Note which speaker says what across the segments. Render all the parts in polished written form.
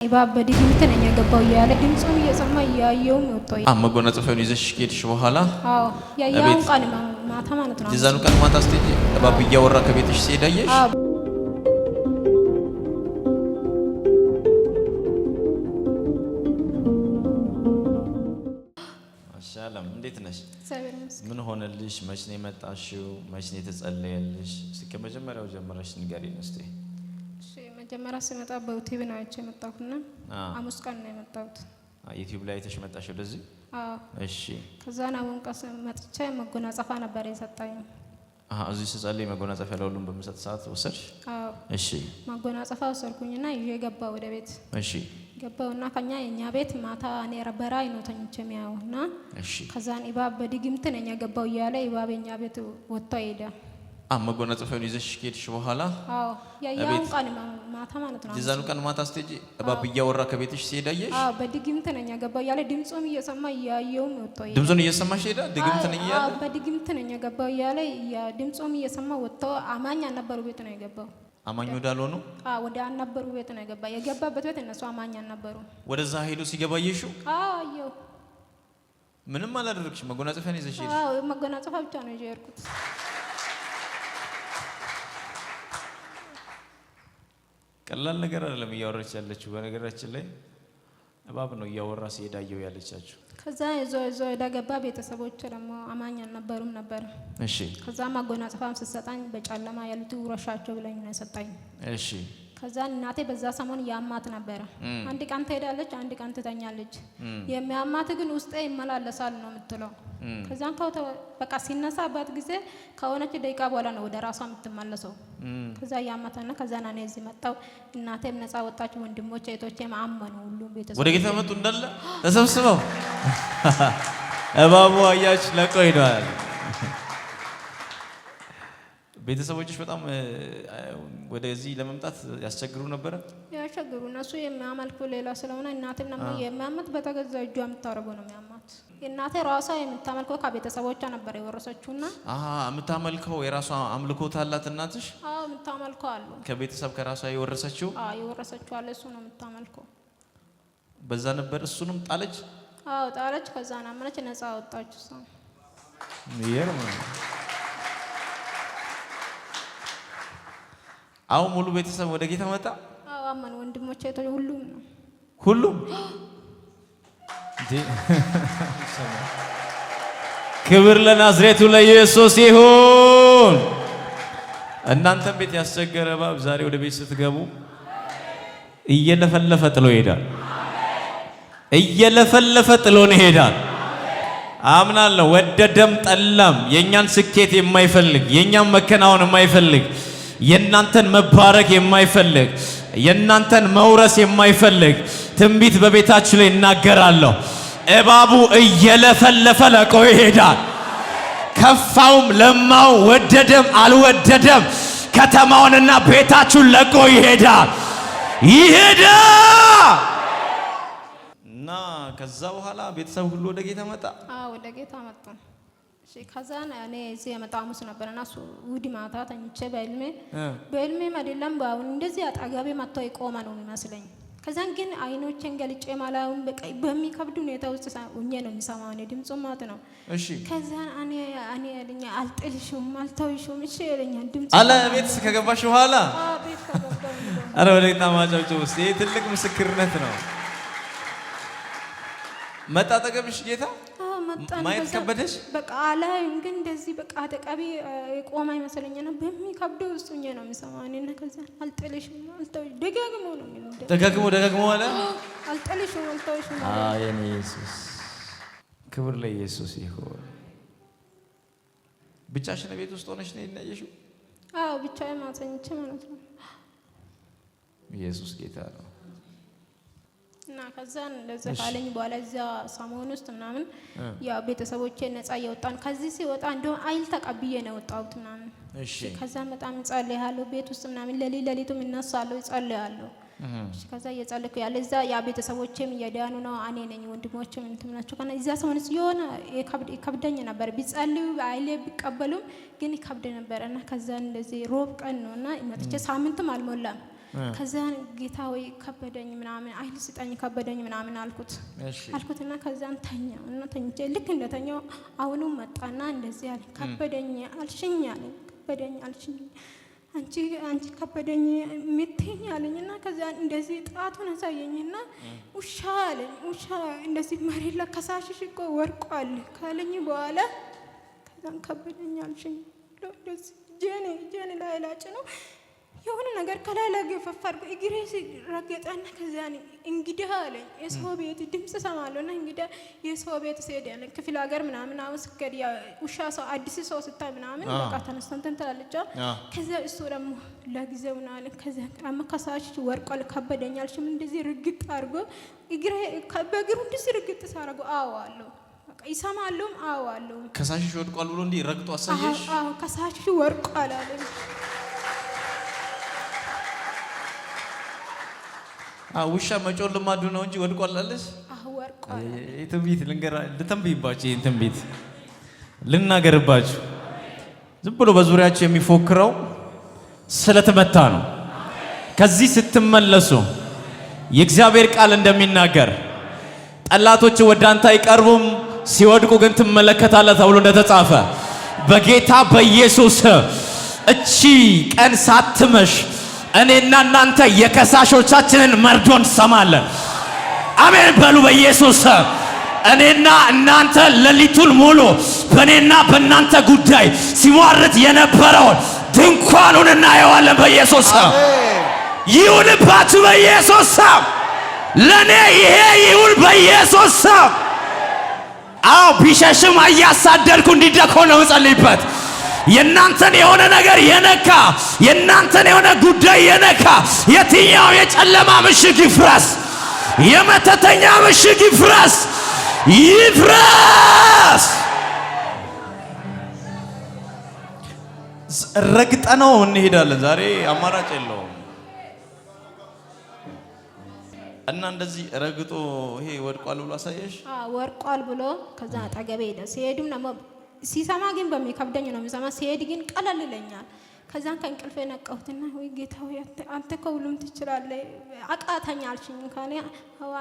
Speaker 1: እባብ በድግምት ነኝ የገባው እያለ ድምፁን እየሰማ እያየውም ወጥቶ
Speaker 2: መጎናጸፊያውን ይዘሽ ከሄድሽ በኋላ
Speaker 1: አዎ ያየውን ቀን ማታ ማለት ነው።
Speaker 2: የዛኑ ቀን ማታ ስትሄጂ እባብ እያወራ ከቤትሽ ሲሄድ አየሽ? ሻለም እንዴት ነሽ? ምን ሆነልሽ? መች ነው የመጣሽው? መች ነው የተጸለየልሽ? እስኪ ከመጀመሪያው ጀምረሽ ንገሪን እስቲ።
Speaker 1: መጀመሪያ ስመጣ በዩቲዩብ ነው አይቼ የመጣሁትና ሐሙስ ቀን ነው የመጣሁት።
Speaker 2: ዩቲዩብ ላይ አይተሽ መጣሽ ወደዚህ?
Speaker 1: አዎ።
Speaker 2: እሺ።
Speaker 1: ከዛን አሁን ቀስ መጥቼ መጎናጸፊያ ነበር የሰጠኝ።
Speaker 2: አሃ፣ እዚህ ስጸልይ መጎናጸፊያ ለሁሉም በምሰጥ ሰዓት ወሰድሽ?
Speaker 1: አዎ።
Speaker 2: እሺ።
Speaker 1: መጎናጸፊያ ወሰድኩኝና ይዤ ገባሁ ወደ ቤት።
Speaker 2: እሺ።
Speaker 1: ገባሁና ከኛ የኛ ቤት ማታ እኔ በራእይ ነው ተኝቼ የሚያየውና
Speaker 2: እሺ።
Speaker 1: ከዛን እባብ በድግምት ነኝ የገባው እያለ እባብ የኛ ቤት ወጥቶ ሄደ።
Speaker 2: መጎናጸፊያውን ይዘሽ ከሄድሽ በኋላ
Speaker 1: አዎ ያየውን ቀን ማታ ማለት ነው።
Speaker 2: የዛኑ ቀን ማታ ስትሄጂ እባብ እያወራ ከቤትሽ ሲሄድ አየሽ?
Speaker 1: አዎ በድግምት ነኝ የገባው እያለ ድምፁም እየሰማ እያየውም ወጥቶ ሄደ።
Speaker 2: ድምፁን እየሰማሽ ሄዳ ድግምት ነኝ እያለ?
Speaker 1: አዎ በድግምት ነኝ የገባው እያለ ድምፁም እየሰማ ወጥቶ አማኝ አልነበሩ ቤት ነው የገባው።
Speaker 2: አማኝ ወዳልሆኑ?
Speaker 1: አዎ ወደ አልነበሩ ቤት ነው የገባ። የገባበት ቤት እነሱ አማኝ አልነበሩ።
Speaker 2: ወደዛ ሄዶ ሲገባ አየሽው?
Speaker 1: አዎ አየሁ።
Speaker 2: ምንም አላደረግሽ? መጎናጸፊያን ይዘሽ ሄድሽ?
Speaker 1: አዎ መጎናጸፊያ ብቻ ነው ይዤ የሄድኩት።
Speaker 2: ቀላል ነገር አይደለም እያወራች ያለችው። በነገራችን ላይ እባብ ነው እያወራ ሲሄድ አየሁ ያለቻችሁ።
Speaker 1: ከዛ ይዞ ይዞ ሄዳ ገባ። ቤተሰቦች ደግሞ አማኝ አልነበሩም ነበር።
Speaker 2: እሺ።
Speaker 1: ከዛ መጎናጸፊያም ስትሰጣኝ በጨለማ ያሉት ውረሻቸው ብለኝ ነው የሰጣኝ።
Speaker 2: እሺ።
Speaker 1: ከዛ እናቴ በዛ ሰሞን ያማት ነበረ። አንድ ቀን ትሄዳለች፣ አንድ ቀን ትተኛለች። የሚያማት ግን ውስጤ ይመላለሳል ነው የምትለው። ከዛን በቃ ሲነሳባት ጊዜ ከሆነች ደቂቃ በኋላ ነው ወደ ራሷ የምትመለሰው። ከዛ ያማታና ከዛ እኔ እዚህ መጣሁ። እናቴም ነፃ ወጣች፣ ወንድሞቼ እህቶቼም አመኑ። ሁሉም ቤተሰብ
Speaker 2: ወደ ጌታ መጡ እንዳለ ተሰብስበው። እባቡ አያች ለቆ ሄደዋል። ቤተሰቦችሽ በጣም ወደዚህ ለመምጣት ያስቸግሩ ነበረ?
Speaker 1: ያስቸግሩ። እነሱ የሚያመልኩ ሌላ ስለሆነ እናቴም ደግሞ የሚያመት በተገዛ እጇ የምታደርገው ነው የሚያማት። እናቴ ራሷ የምታመልከው ከቤተሰቦቿ ነበር የወረሰችውና።
Speaker 2: አሃ፣ የምታመልከው የራሷ አምልኮት አላት እናትሽ?
Speaker 1: አዎ የምታመልከው አሉ።
Speaker 2: ከቤተሰብ ከራሷ የወረሰችው?
Speaker 1: አዎ የወረሰችው አለ። እሱ ነው የምታመልከው።
Speaker 2: በዛ ነበር። እሱንም ጣለች?
Speaker 1: አዎ ጣለች። ከዛ አመነች፣ ነፃ ወጣች እሷ።
Speaker 2: አሁን ሙሉ ቤተሰብ ወደ ጌታ መጣ?
Speaker 1: አዎ አመኑ። ወንድሞቼ ሁሉም ነው።
Speaker 2: ሁሉም ክብር ለናዝሬቱ ለኢየሱስ ይሁን። እናንተም ቤት ያስቸገረ እባብ ዛሬ ወደ ቤት ስትገቡ እየለፈለፈ ጥሎ ይሄዳል። እየለፈለፈ ጥሎን ይሄዳል። አምናለሁ። ወደደም ጠላም የእኛን ስኬት የማይፈልግ፣ የእኛን መከናወን የማይፈልግ፣ የእናንተን መባረክ የማይፈልግ፣ የእናንተን መውረስ የማይፈልግ ትንቢት በቤታችሁ ላይ እናገራለሁ። እባቡ እየለፈለፈ ለቆ ይሄዳል። ከፋውም ለማው ወደደም አልወደደም ከተማውንና ቤታችሁን ለቆ ይሄዳል ይሄዳል። እና ከዛ በኋላ ቤተሰብ ሁሉ ወደ ጌታ መጣ።
Speaker 1: አዎ ወደ ጌታ መጣ። እሺ ከዛ እኔ እዚህ የመጣው ሐሙስ ነበርና እሱ እሑድ ማታ ተኝቼ በህልሜ በህልሜም አይደለም በአሁን እንደዚህ አጠገቤ መጥቶ የቆመ ነው የሚመስለኝ። ከዛን ግን አይኖቼን ገልጬ ማላውን በቃ በሚከብድ ሁኔታ ውስጥ ሆኜ ነው የሚሰማው እኔ ድምፁ ማለት ነው።
Speaker 2: እሺ
Speaker 1: ከዛን እኔ እኔ ያለኝ አልጥልሽም አልተውሽም እሺ ይለኛል ድምፁ
Speaker 2: አለ። ቤት ከገባሽ በኋላ?
Speaker 1: አዎ ቤት ከገባሁ።
Speaker 2: አረ ወደ ጌታ ማጨብጨብ ውስጥ ይሄ ትልቅ ምስክርነት ነው። መጣ አጠገብሽ ጌታ?
Speaker 1: መጣን።
Speaker 2: ማየት ከበደሽ?
Speaker 1: በቃ አላይም፣ ግን እንደዚህ በቃ አጠገቤ የቆመ ይመስለኛል። በሚከብደው ውስጥ ሆኜ ነው የሚሰማው እኔ እና ከዛ አልጥልሽም አልተውሽም ደጋግሞ ነው የሚለው።
Speaker 2: ደጋግሞ ደጋግሞ አለ
Speaker 1: አልጥልሽም አልተውሽም።
Speaker 2: አዎ የኔ ኢየሱስ፣ ክብር ለኢየሱስ ይሁን። ብቻሽን ቤት ውስጥ ሆነሽ ነው ያየሽው?
Speaker 1: አዎ ብቻዬን ተኝቼ ማለት ነው።
Speaker 2: ኢየሱስ ጌታ ነው።
Speaker 1: እና ከዛ እንደዛ ካለኝ በኋላ እዛ ሰሞን ውስጥ ምናምን ያው ቤተሰቦቼ ነፃ እየወጣን ከዚህ ሲወጣ እንደውም አይል ተቀብዬ ነው የወጣሁት ምናምን።
Speaker 2: እሺ።
Speaker 1: ከዛ በጣም እጸልያለሁ ቤት ውስጥ ምናምን ሌሊት ሌሊቱም እነሳለሁ እጸልያለሁ። እሺ። ከዛ እየጸለይኩ ያለ እዛ ያ ቤተሰቦቼም እየዳኑ ነው፣ እኔ ነኝ ወንድሞቼም እንትን ናቸው። ከና እዛ ሰሞን የሆነ ይከብደኝ ነበር ቢጸልዩ አይሌ ቢቀበሉም ግን ይከብድ ነበር። እና ከዛ እንደዚህ ሮብ ቀን ነው እና መጥቼ ሳምንትም አልሞላም። ከዛ ጌታ ወይ ከበደኝ ምናምን ኃይል ስጠኝ ከበደኝ ምናምን አልኩት አልኩትና ከዛን ተኛው እና ተኝቼ ልክ እንደተኛው አሁንም መጣና እንደዚህ አለኝ። ከበደኝ አልሽኝ አለኝ። ከበደኝ አልሽኝ አንቺ አንቺ ከበደኝ የምትይኝ አለኝና ከዛ እንደዚህ ጣቱን አሳየኝና ውሻ አለኝ። ውሻ እንደዚህ መሬት ላይ ከሳሽሽ እኮ ወርቋል ካለኝ በኋላ ከዛን ከበደኝ አልሽኝ እንደዚህ እጄን እጄን ላይ ላጭ ነው የሆነ ነገር ከላይ ላይ ገፈፍ አድርጎ እግሬ ረገጠና ከዚያ እንግዳ አለኝ። የሰው ቤት ድምፅ እሰማለሁ እና እንግዳ የሰው ቤት ስሄድ ያለኝ ክፍለ ሀገር ምናምን አሁን ስገድ ውሻ ሰው አዲስ ሰው ስታይ ምናምን በቃ ተነስቶ እንትን ትላለች። ከዚያ እሱ ደግሞ ለጊዜው ነው አለኝ። ከዚያ ከሳሽ ወርቋል ከበደኝ አልሽም እንደዚህ ርግጥ አድርጎ እግሬ በእግሩ እንደዚህ ርግጥ ሳደርገው አዎ አለው። በቃ ይሰማለሁም አዎ አለው።
Speaker 2: ከሳሽሽ ወድቋል ብሎ እንዲህ ረግጦ አሳየሽ?
Speaker 1: አዎ ከሳሽሽ ወርቋል አለኝ።
Speaker 2: ውሻ መጮህ ልማዱ ነው እንጂ ወድቋል አለሽ?
Speaker 1: አዎ ወርቋል።
Speaker 2: ትንቢት ልንገራ ልተንብይባችሁ፣ ይሄን ትንቢት ልናገርባችሁ። ዝም ብሎ በዙሪያችሁ የሚፎክረው ስለተመታ ነው። ከዚህ ስትመለሱ የእግዚአብሔር ቃል እንደሚናገር ጠላቶች ወደ አንተ አይቀርቡም፣ ሲወድቁ ግን ትመለከታለህ ተብሎ እንደተጻፈ በጌታ በኢየሱስ እቺ ቀን ሳትመሽ እኔና እናንተ የከሳሾቻችንን መርዶ እንሰማለን። አሜን በሉ በኢየሱስ። እኔና እናንተ ሌሊቱን ሙሉ በእኔና በእናንተ ጉዳይ ሲሟርት የነበረውን ድንኳኑን እናየዋለን በኢየሱስ። ይሁንባችሁ በኢየሱስ። ለእኔ ይሄ ይሁን በኢየሱስ። አዎ ቢሸሽም እያሳደድኩ እንዲደኮ ነው እጸልይበት። የእናንተን የሆነ ነገር የነካ የእናንተን የሆነ ጉዳይ የነካ የትኛው የጨለማ ምሽግ ይፍረስ፣ የመተተኛ ምሽግ ይፍረስ፣ ይፍረስ። ረግጠነው እንሄዳለን። ዛሬ አማራጭ የለውም እና እንደዚህ ረግጦ ይሄ ወድቋል ብሎ አሳየሽ?
Speaker 1: አዎ ወርቋል ብሎ ከዛ አጠገቤ ሄደ። ሲሄድም ደግሞ ሲሰማ ግን በሚከብደኝ ነው የሚሰማ። ሲሄድ ግን ቀለል ይለኛል። ከዛን ከእንቅልፌ ነቃሁትና ወይ ጌታ ሆይ አንተ እኮ ሁሉም ትችላለህ፣ አቃተኝ አልሽኝ ካለ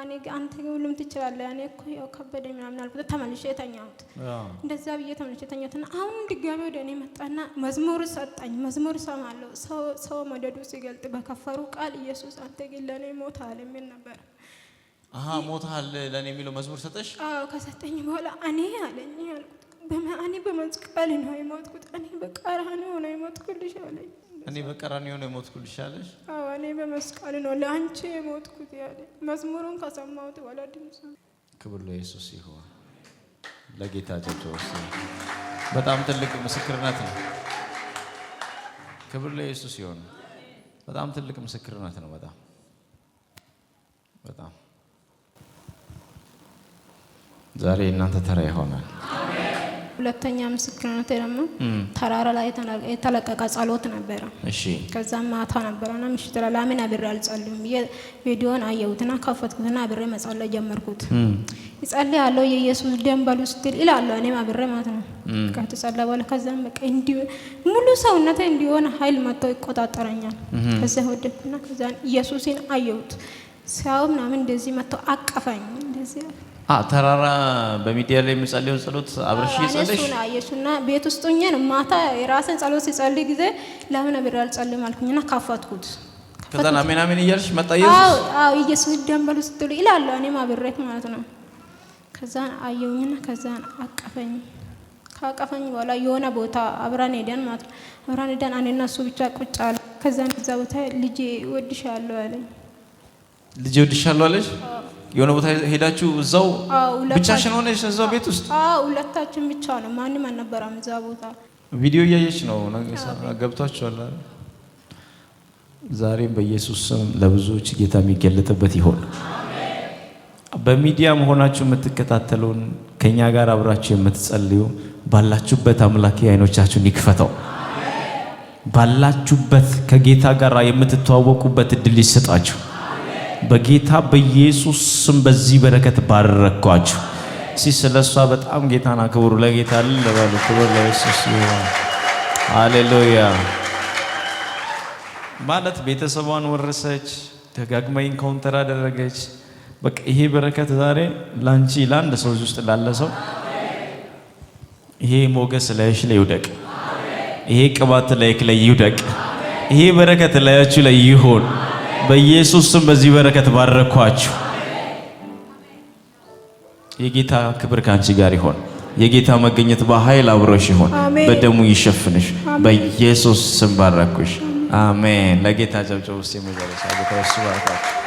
Speaker 1: እኔ አንተ ሁሉም ትችላለህ፣ እኔ እኮ ያው ከበደኝ ምናምን አልኩት። ተመልሼ ተኛሁት። እንደዛ ብዬ ተመልሼ ተኛሁትና አሁን ድጋሚ ወደ እኔ መጣና መዝሙር ሰጠኝ። መዝሙር እሰማለሁ። ሰው መደዱ ሲገልጥ በከፈሩ ቃል ኢየሱስ አንተ ግን ለእኔ ሞተሃል የሚል ነበር።
Speaker 2: አሃ ሞተሃል ለእኔ የሚለው መዝሙር ሰጠሽ?
Speaker 1: አዎ ከሰጠኝ በኋላ እኔ አለኝ አልኩት እኔ በመስቀል ነው የሞትኩት። እኔ በቀራንዮ ነው የሞትኩልሽ አለኝ።
Speaker 2: እኔ በቀራንዮ ነው የሞትኩልሽ አለሽ?
Speaker 1: አዎ እኔ በመስቀል ነው ለአንቺ የሞትኩት ያለኝ። መዝሙሩን ከሰማሁት በኋላ ድምፁ።
Speaker 2: ክብር ለኢየሱስ ይሁን። ለጌታ ጨብጨቡ። በጣም ትልቅ ምስክርነት ነው። ክብር ለኢየሱስ ይሁን። በጣም ትልቅ ምስክርነት ነው። በጣም በጣም ዛሬ እናንተ ተራ ይሆናል።
Speaker 1: ሁለተኛ ምስክርነት ደግሞ ተራራ ላይ የተለቀቀ ጸሎት ነበረ።
Speaker 2: እሺ
Speaker 1: ከዛም ማታ ነበረና ምሽት ላይ ለምን አብሬ አልጸልይም ብዬ ቪዲዮን አየሁትና ከፈትኩትና አብሬ መጸለይ ጀመርኩት። እጸልያለሁ የኢየሱስ ደም በሉ ስትል እላለሁ እኔም አብሬ ማለት ነው። ከተጸለየ በኋላ ከዛም በቃ እንዲሁ ሙሉ ሰውነቴ እንዲሆን ኃይል መጥቶ ይቆጣጠረኛል። ከዛ ወደኩና ከዛን ኢየሱስን አየሁት። ሰው ምናምን እንደዚህ መጥቶ አቀፈኝ እንደዚህ
Speaker 2: ተራራ በሚዲያ ላይ የሚጸልየውን ጸሎት አብረሽ እየጸለይሽ
Speaker 1: እሱን አየሽና ቤት ውስጥ ሆኜ ነው ማታ የራስን ጸሎት ሲጸልይ ጊዜ ለምን አብሬ አልጸልይም አልኩኝና ከፈትኩት።
Speaker 2: ከዛን አሜን አሜን እያልሽ መጣ ኢየሱስ።
Speaker 1: አዎ አዎ ኢየሱስ ደም በሉ ስትሉ እላለሁ እኔም አብሬት ማለት ነው። ከዛን አየሁኝና ከዛን አቀፈኝ። ካቀፈኝ በኋላ የሆነ ቦታ አብረን ሄደን ማለት ነው። አብረን ሄደን እኔና እሱ ብቻ ቁጭ አለ። ከዛን እዛ ቦታ ልጄ እወድሻለሁ አለኝ።
Speaker 2: ልጄ እወድሻለሁ አለሽ? የሆነ ቦታ ሄዳችሁ እዛው ብቻሽን ሆነሽ እዛው ቤት ውስጥ?
Speaker 1: አዎ ሁለታችን ብቻ ነው፣ ማንም አልነበረም እዛ ቦታ።
Speaker 2: ቪዲዮ እያየች ነው፣ ገብቷችኋል። ዛሬም በኢየሱስ ስም ለብዙዎች ጌታ የሚገለጥበት ይሆን። በሚዲያ መሆናችሁ የምትከታተሉን ከኛ ጋር አብራችሁ የምትጸልዩ ባላችሁበት አምላኬ አይኖቻችሁን ይክፈተው። ባላችሁበት ከጌታ ጋር የምትተዋወቁበት እድል ይሰጣችሁ። በጌታ በኢየሱስ ስም በዚህ በረከት ባረኳችሁ። እስኪ ስለ እሷ በጣም ጌታን አክብሩ። ለጌታ ልበሉ። ክብር ለኢየሱስ ይሁን። ሃሌሉያ። ማለት ቤተሰቧን ወረሰች፣ ደጋግማ encounter አደረገች። በቃ ይሄ በረከት ዛሬ ላንቺ፣ ለአንድ ሰው፣ እዚህ ውስጥ ላለ ሰው ይሄ ሞገስ ላይሽ ላይ ይውደቅ። ይሄ ቅባት ላይክ ላይ ይውደቅ። ይሄ በረከት ላያችሁ ላይ ይሁን። በኢየሱስ ስም በዚህ በረከት ባረኳችሁ። የጌታ ክብር ካንቺ ጋር ይሆን። የጌታ መገኘት በኃይል አብሮሽ ይሆን።
Speaker 1: አሜን።
Speaker 2: በደሙ ይሸፍንሽ። በኢየሱስ ስም ባረኩሽ። አሜን። ለጌታ ጨብጨቡ እስቲ። የመጨረሻ ጌታ እሱ ባርካችሁ።